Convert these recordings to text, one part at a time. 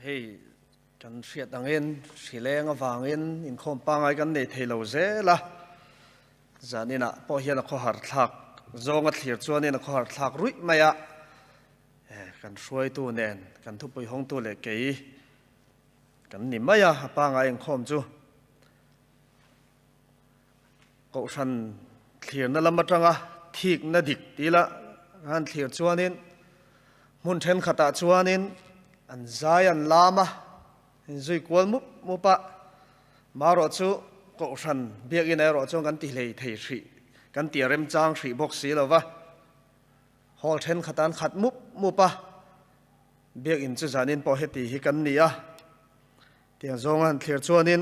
Hei kan hriat angin hrileng avangin inkhawm pangai kan nei thei lo zel a, zaninah pawh hian a khawhar thlak zawnga thlir chuanin a khawhar thlak ruih mai a, kan hruaitu nen kan thupui hawngtu leh kei kan ni mai a, a pangai inkhawm chu. Kohhran thlirna lam atanga thikna dik tih lah han thlir chuanin hmun thenkhatah chuanin an zai an lam a, inzui kual mup mup a, marawh chu Kohhran biakinn erawh chuan kan ti hlei thei hrih, kan ti a remchang hrih bawk si lo va, hall thenkhatah an khat mup mup a, biakinn chu zanin pawh heti hi kan ni a. Tiang zawnga han thlir chuanin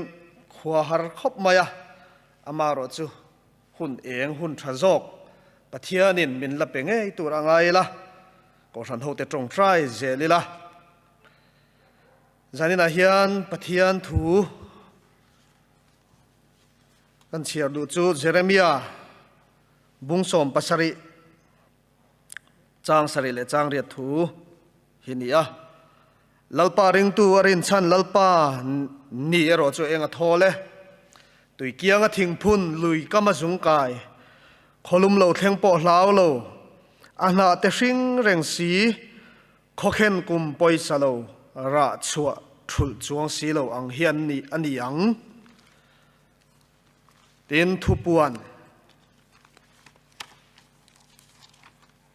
khua har khawp mai a, amaherawh chu hun eng hun tha zawk Pathianin min la pe ngei tur a ngai ila, Kohhran hote tawngtai zel ila. Zaninah hian Pathian thu kan chhiar duh chu Jeremia bung 17 chang sarih leh chang riat thu hi ni a. Lalpa ringtu a rinchhan Lalpa ni erawh chu eng a thawl e. Tui kianga thingphun lui kam a zung kai, khawlum lo thleng pawh hlau lo, a hnah te hring reng si, khawkhen kum pawisa lo rah chhuah thulh chuang si lo ang hian ni a ni ang. Tin thupuan.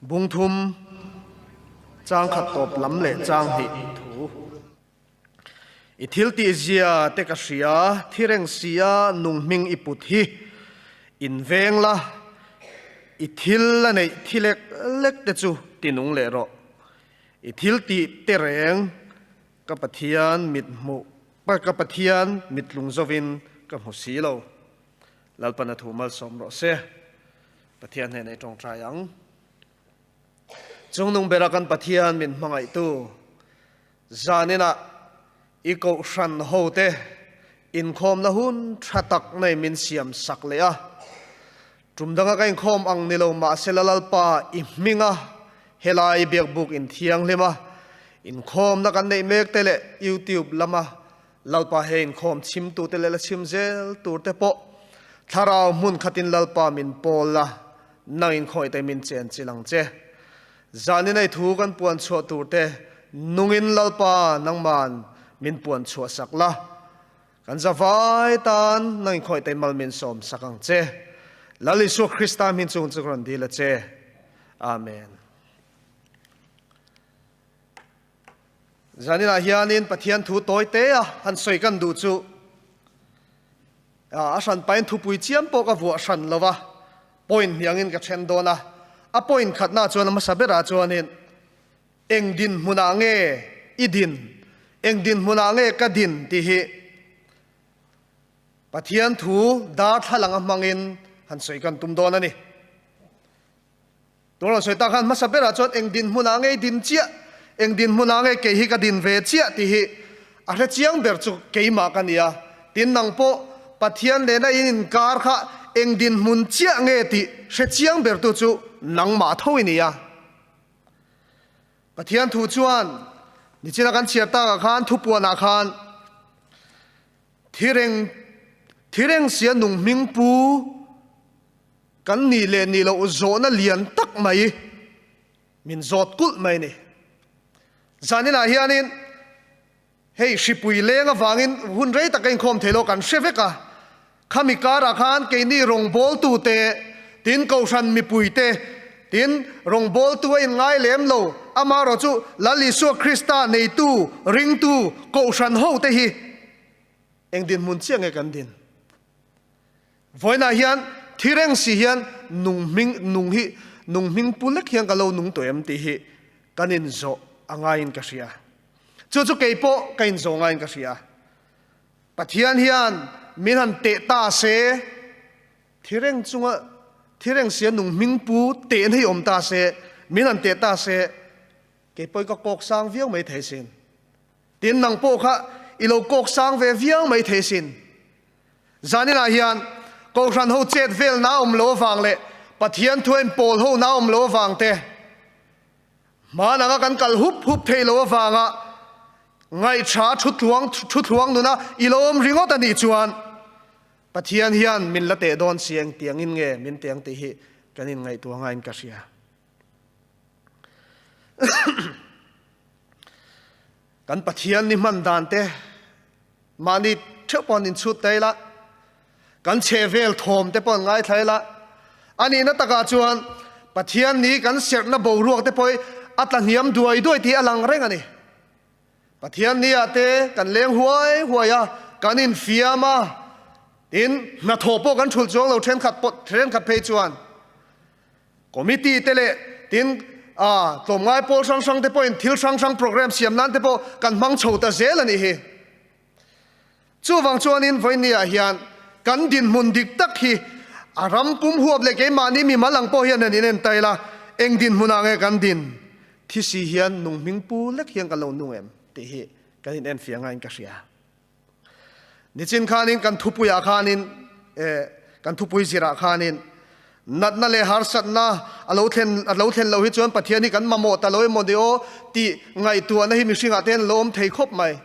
Bung thum, chang khat tawp lam leh chang hnih thu. I thil tih zia te ka hria, thi reng sia nung hming i put hi. In veng la, i thil la neih thi lek lek te chu ti nung leh rawh. I thil tih te reng ka Pathian mit hmuh, ka Pathian mit lung zovin ka hmu si lo. Lalpan a thu malsawm rawh se. Pathian hnenah i tawngtai ang. Chungnung bera kan Pathian min hmangaihtu zaninah i kohhran hote inkhawmna hun tha tak nei min siam sak leh a. Tum danga ka inkhawm ang ni lo mahsela Lalpa i hminga helai biakbuk inthianghlim a inkhawmna kan neih mek te leh YouTube lama Lalpa he inkhawm chhimtute leh la chhim zel turte pawh thlarau hmun khatin Lalpa min pawl la, nang inkhawih te min chen chilh ang che. Zanin ei thu kan puan chhuah turte nungin Lalpa nangman min puan chhuah sak la, kan zavai tan nang inkhawih te mal min sawm sak ang che. Lal Isua Krista hmin chung chu ka rawn dil a che. Amen. Zaninah hianin Pathian thu tawi te a han sawi kan duh chu a hran pain thupui chiam pawh ka vuah hran lo va, point hniangin ka then dawn a. A point khatna chuan a hmasa berah chuanin eng dinhmunah nge i din, eng dinhmunah nge ka din tih hi Pathian thu darthlalang a hmangin han sawi kan tum dawn a ni. Tun rawn sawi tak khan hmasa berah chuan eng dinhmunah nge i din chiah, eng dinhmunah nge kei hi ka din ve chiah tih hi a hre chiang ber chu keimah ka ni a. Tin, nang pawh Pathian lehna in inkar kha eng dinhmun chiah nge tih hre chiang bertu chu nangmah tho i ni a. Pathian thu chuan nichina kan chhiar takah khan thupuanah khan thireng thireng sia nung hming pu, Kan nih leh nih loh zawhna lian tak mai min zawt kulh mai ni. Zaninah hianin hei hripui leng avangin hun rei tak a inkhawm thei lo kan hre vek a, khami karah khan keini rawngbawltute tin Kohhran mipuite tin rawngbawltu a inngai lem lo, amaherawh chu Lal Isua Krista neitu ringtu Kohhran hote hi eng dinhmun chiah nge kan din? Vawiinah hian thi reng si hian nung hming nung hi nung hming pu lek hian ka lo nung tawh em tih hi kan inzawh a ngaiin ka hria. Chu chu kei pawh ka inzawh ngaiin ka hria. Pathian hian min han teh ta se, thi reng chunga thi reng sia nung hming pu tehna hi awm ta se, min han teh ta se, kei pawhin ka kawk sang viau mai thei sin. Tin, nang pawh kha i lo kawk sang ve viau mai thei sin. Zaninah hian Kohhran ho chet vel na awm lo avang leh Pathian thuain pawl ho na awm lo avang te, hmananga kan kal hup hup thei lo avanga Ngaihṭha thutluang thutluang nuna i lo awm ringawt a nih chuan Pathian hian min la teh dawn si engtiangin nge min teh ang tih hi kan inngaihtuah ngaiin ka hria. Kan Pathian ni hman dan te mahni theuh pawh an inchhut ta ila, kan chhehvel thawm te pawh an ngaithla ila, a nihna takah chuan Pathian ni kan serhna boruak te pawh hi a tla hniam duai duai tih a lang reng a ni. Pathian ni ah te kan leng huai huai a, kan infiam a, tin hnathawh pawh kan thulh chuang lo thenkhat pawh thenkhat phei chuan. Committee te leh tin tlawmngai pawl hrang hrang te pawhin thil hrang hrang program siam nan te pawh kan hmang chho ta zel a nih hi. Chuvang chuanin vawinia hian kan dinhmun dik tak hi a ram pum huap leh keimahni mimal ang pawh hian han inentail a, eng dinhmunah nge kan din thi si hian nung hming pu lek hian kan lo nung em tih hi kan inenfiah ngaiin ka hria. Nichin khanin kan thupuiah khanin eh, kan thupui zirah khanin natna leh harsatna a lo thlen a lo thlen lo hi chuan Pathian hi kan mamawh ta lo emaw ni aw tih ngaihtuahna hi mihringah te hian lo awm thei khawp mai.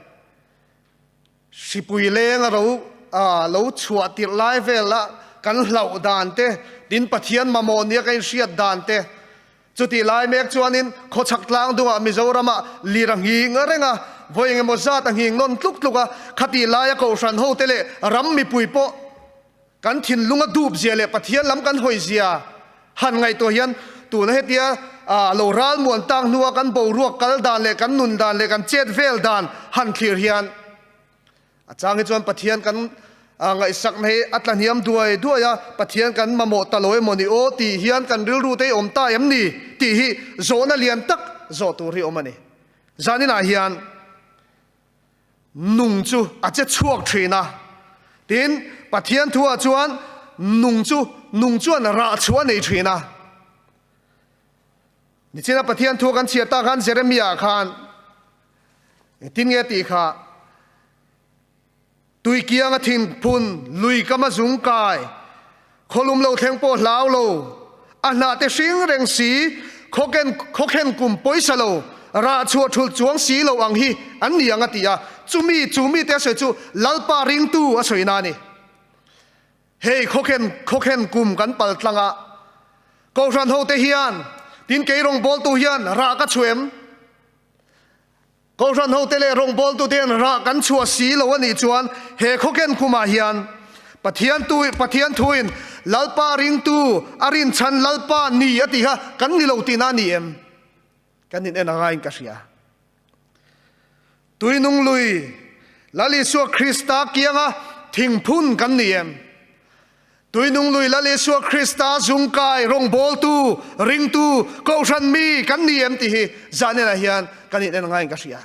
Hripui leng a ro a lo chhuah tirh lai vela kan hlauh dan te, tin Pathian mamawh nia ka inhriat dan te, Chutih lai mek chuanin khawchhak tlang dungah Mizoramah lir a nghing reng a, vawi engemaw zat a nghing nawn tluk tluk a, khatih laia kohhran hote leh ram mipui pawh kan thinlung a dup zia leh Pathian lam kan hawi zia han ngaihtuah hian tuna hetia lo ralmuan tak hnua kan boruak kal dan leh kan nun dan leh kan chet vel dan han thlir hian A chang hi chuan Pathian kan ngaihsakna hi a tlahniam duai duai a, Pathian kan mamawh ta lo emaw ni aw tih hian kan rilru te hi awm ta em ni tih hi zawhna lian tak zawh tur hi awm a ni. Zaninah hian nung chu a che chhuak thin a, tin Pathian thuah chuan nung chu nung chuan rah chhuah a nei thin a. Nichina Pathian thu kan chhiat tak khan Jeremiah khan Engtin nge tih kha? Tui kianga thinphun, lui kama zung kai, khawlum lo thleng pawh hlau lo, a hnah te hring reng si, khawken khawkhen kum pawisa lo, rah chhuah thulh chuang si lo ang hi an ni ang a ti a. Chumi chu mite a sawi chu Lalpa ringtu a sawi na a ni. Hei khawkhen khawkhen kum kan pal tlang a, Kohhran hote hian, tin kei rawngbawltu hian rah ka chhuah em? Kohhran hote leh rawngbawltute hian rah kan chhuah si lo a nih chuan he khawken kumah hian Pathian tu Pathian thuin Lalpa ringtu a rinchhan Lalpa ni a tih kha kan ni lo tihna a ni em? Kan in en a ngaiin ka hria. Tuinung lui Lal Isua Krista kianga thingphun kan ni em? Tuinung lui Lal Isua Krista zungkai rawngbawltu, ringtu, kohhran mi kan ni em tih hi zaninah hian kan in en ngaiin ka hria.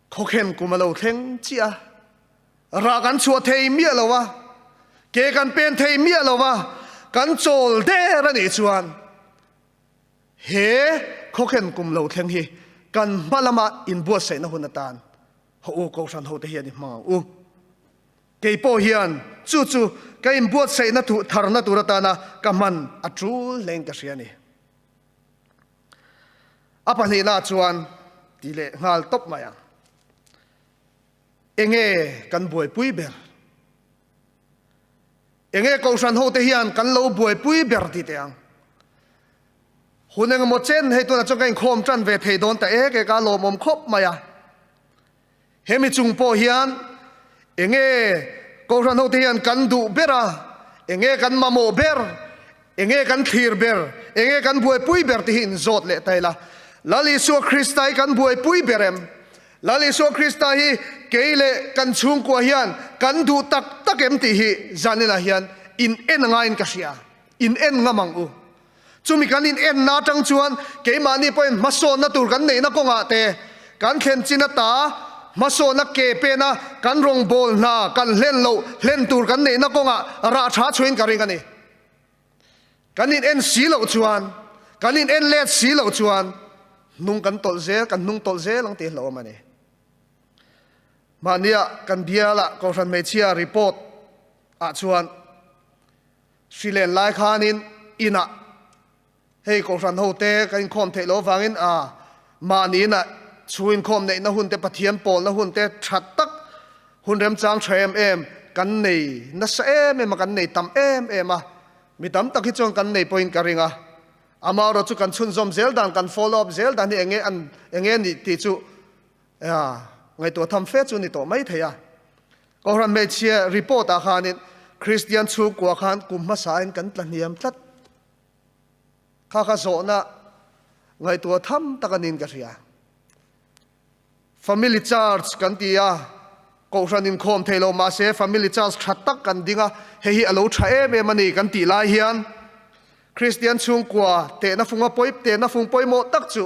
Khawkhem kum a lo thleng chiah a, rah kan chhuah thei miah lo a, ke kan pen thei miah lo a, kan chawl der a nih chuan he khawkhem kum lo thleng hi kan hma lama inbuatsaihna hun atan haw u kohhran hote hian i hmang ang u. Kei pawh hian chu chu ka inbuatsaihna tharna tur atana ka hman a tul hlein ka hria a ni. A pahnihna chuan ti leh nghal tawp mai ang. Enge kan buaipui ber? Enge Kohhran hote hian kan lo buaipui ber ti teh ang. Hun engemaw chen hei tunah chuan ka inkhawm tan ve thei dawn ta ek ek a, lawmawm khawp mai a. Hemi chung pawh hian enge Kohhran hote hian kan duh ber a, enge kan mamawh ber, enge kan thlir ber, enge kan buaipui ber tih hi inzawt leh ta ila. Lal Isua Krista hi kan buaipui ber em? Lal Isua Krista hi kei leh kan chhungkua hian kan duh tak tak em tih hi zaninah hian in en ngaiin ka hria. In en ngam ang u. Chumi kan in enna atang chuan keimahni pawhin hmasawnna tur kan neihna kawngah te, kan thlen chin ata hmasawnna ke pena kan rawngbâwl hna kan hlen loh hlen tur kan neihna kawngah rah tha chhuahin ka ring a ni. Kan in en si loh chuan, kan in en let si loh chuan hnung kan tawlh zel, kan hnung tawlh zel ang tih hlauhawm a ni. Mahnia kan biala Kohhran Hmeichhia report ah chuan, Hri len lai khanin inah hei Kohhran hote kan inkhawm theih loh avangin a mahni inah Chhung inkhawm neihna hun te, Pathian pawlna hun te tha tak, hun remchang tha em em kan nei nasa em em a, kan nei tam em em a. Mi tam tak hi chuan kan nei pawhin ka ring a. Amaherawh chu kan chhunzawm zel dan, kan follow up zel dan hi enge an enge nih tih chu ngaihtuah tham fe chu ni tawh mai thei a. Kohhran hmeichhia report ah khanin Kristian chhungkua khan kum hmasa in kan tla hniam tlat. Kha kha zawhna ngaihtuah tham tak a niin ka hria. Family Church kan ti a, Kohhran inkhawm thei lo mahse Family Church tha tak kan ding a, hei hi a lo tha em em a ni kan tih lai hian Kristian chhungkua tehna funga pawi tehna fung pawimawh tak chu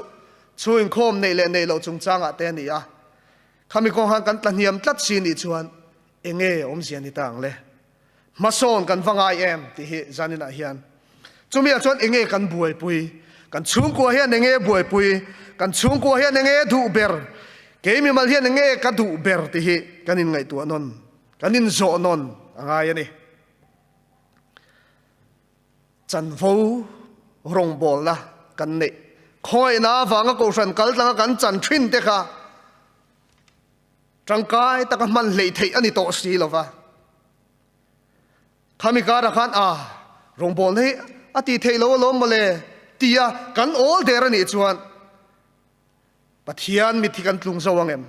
chhung inkhawm neih leh neih loh chungchangah te a ni a. Khami kawng khan kan tlahniam tlat si nih chuan enge awmzia ni ta ang le? Hmasawn kan va ngai em tih hi zaninah hian chumi ah chuan enge kan buaipui? Kan chhungkua hian enge buaipui? Kan chhungkua hian enge duh ber? Kei mimal hian enge ka duh ber tih hi kan inngaihtuah nawn, kan inzawh nawn a ngai a ni. Chanvo rawngbawlna kan neih khawngaihna avanga kohhran kal tlanga kan chan thin te kha tangkai taka hman hleih theih a ni tawh si lo va. Khami karah khan a rawngbawlna hi a tih theih lo alawm mawle tia kan awl der a nih chuan Pathian mit hi kan tlung zo ang em?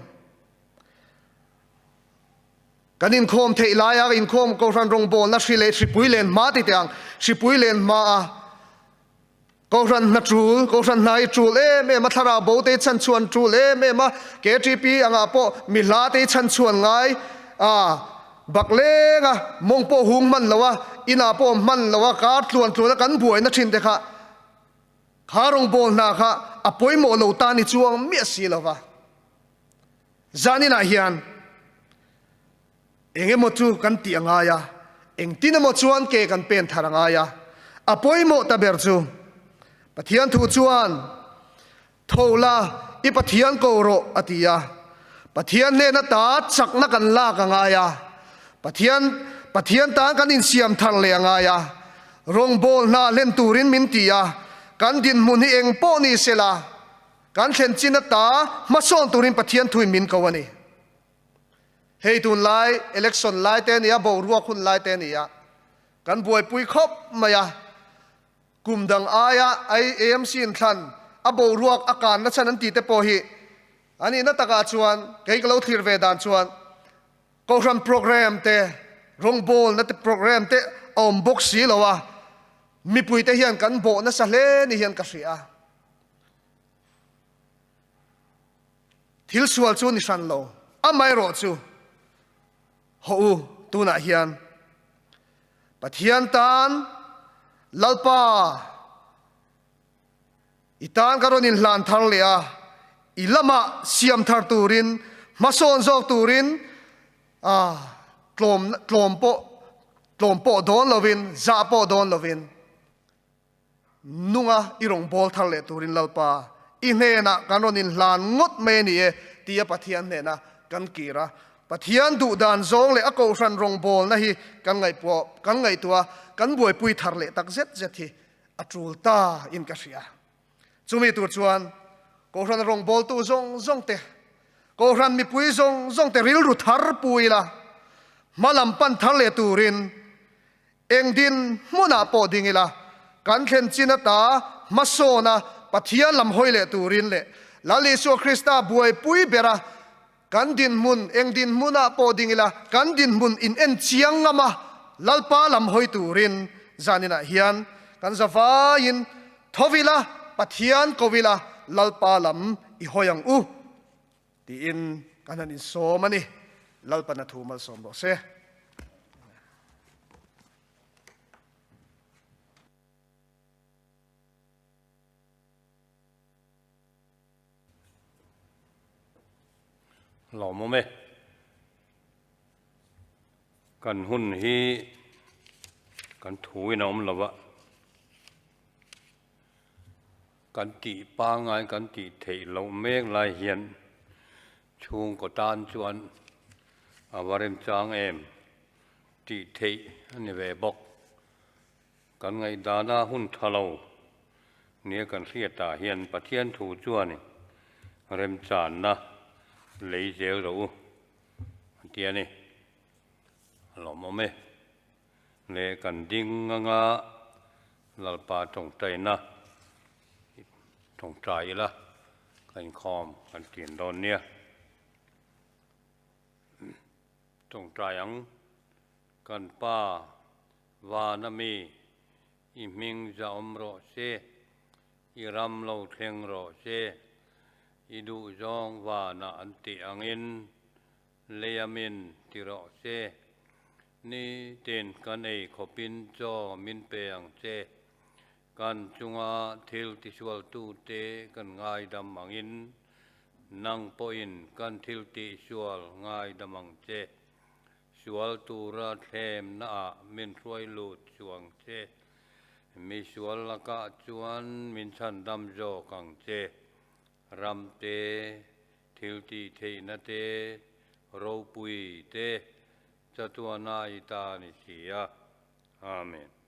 Kan inkhawm theih laia inkhawm Kohhran rawngbawlna hri leh hripui len hma ti teh ang. Hripui len hma a Kohhran hna tul, Kohhran hna hi tul em em a, thlarau bo te hi chhan chhuan tul em em a, KTP angah pawh mi hla te hi chhan chhuan ngai a, bak leng a, mawng pawh hung hman lo a, inah pawh awm hman lo a, kar tluan tluan a kan buaina thin te kha, kha rawngbâwl hna kha a pawimawh lo ta ni chuang miah si lo va. Zaninah hian eng emaw chu kan tih a ngai a, engtin emaw chuan ke kan pen thar a ngai a. A pawimawh ta ber chu Pathian thu chuan, Tho la, i Pathian ko rawh a ti a. Pathian hnena ta chakna kan lak a ngai a, Pathian Pathian tan kan insiam thar leh a ngai a. Rawngbâwl hna hlen turin min ti a, kan dinhmun hi eng pawh ni sela, Kan thlen chin ata hmasawn turin Pathian thuin min ko a ni. Hei tunlai election lai te a ni a, boruak hun lai te a ni a, kan buaipui khawp mai a. Kum dang aia AMC inthlan a boruak a kanna chhan an tih te pawh hi a nihna takah chuan kei ka lo thlir ve dan chuan Kohhran program te, rawngbawlna te program te a awm bawk si lo a, mipuite hian kan bawh nasa hle ni hian ka hria. Thil sual chu ni hran lo, amaherawh chu hawh u tunah hian Pathian tan Lalpa i tan ka rawn inhlan thar leh a, i lamah siam thar turin hmasawn zawk turin tlawm tlawm pawh tlawm pawh dawn lovin zah pawh dawn lovin Nunga i rawn bawl thar leh turin Lalpa, i hnenah kan rawn inhlan ngawt mai a ni e, tia Pathian hnena kan kir a. Pathian duh dan zawng leh a kohhran rawngbawlna hi kan ngaihpuah, kan ngaihtuah a, kan buaipui thar leh tak zet zet hi a tul ta in ka hria. Chumi tur chuan kohhran rawngbawltu zawng zawng te, kohhran mipui zawng zawng te rilru thar pu ila, hma lam pan thar leh turin Eng din hmunah pawh ding ila, kan thlen chin ata hmasawna Pathian lam hawi leh turin leh Lal Isua Krista buaipui bera kan dinhmun eng dinhmunah pawh ding ila, kan dinhmun in en chiang ngam a Lalpa lam hawi turin zaninah hian kan zavaiin tho ila, Pathian ko ila, Lalpa lam i hawi ang u. Tiin kan han insawm a ni. Lalpan a thu malsawm rawh se. Lawmawm e. Kan hun hi kan thuin a awm lo a. Kan tih pangngai kan tih theih loh mek lai hian chhungkaw tan chuan a va remchang em tih theih a ni ve bawk. Kan ngaihdana hun tha lo nia kan hriatah hian Pathian thu chuan. Remchanna lei zel rawh u a ti a ni. A lawmawm e. Le kan ding anga Lalpa tawngtaina tawngtai ila ka inkhawm kan tin dawn nia. Tawngtai ang kan Pa vana mi i hming zahawm rawh se, i ram lo thleng rawh se, i duhzawng vanah an tih angin leia min ti rawh se. Nitin kan ei khawpin chaw min pe ang che. Kan chunga thil tisualtute kan ngaidam angin nang pawhin kan thil tihsual ngaidam ang che. Sual tura thlemnaah min hruai lut chuang che. Mi sual lakah chuan min chhandam zawk ang che. Ram te, thil tih theihna te, ropui te, chatuana i ta ni si a. Amen.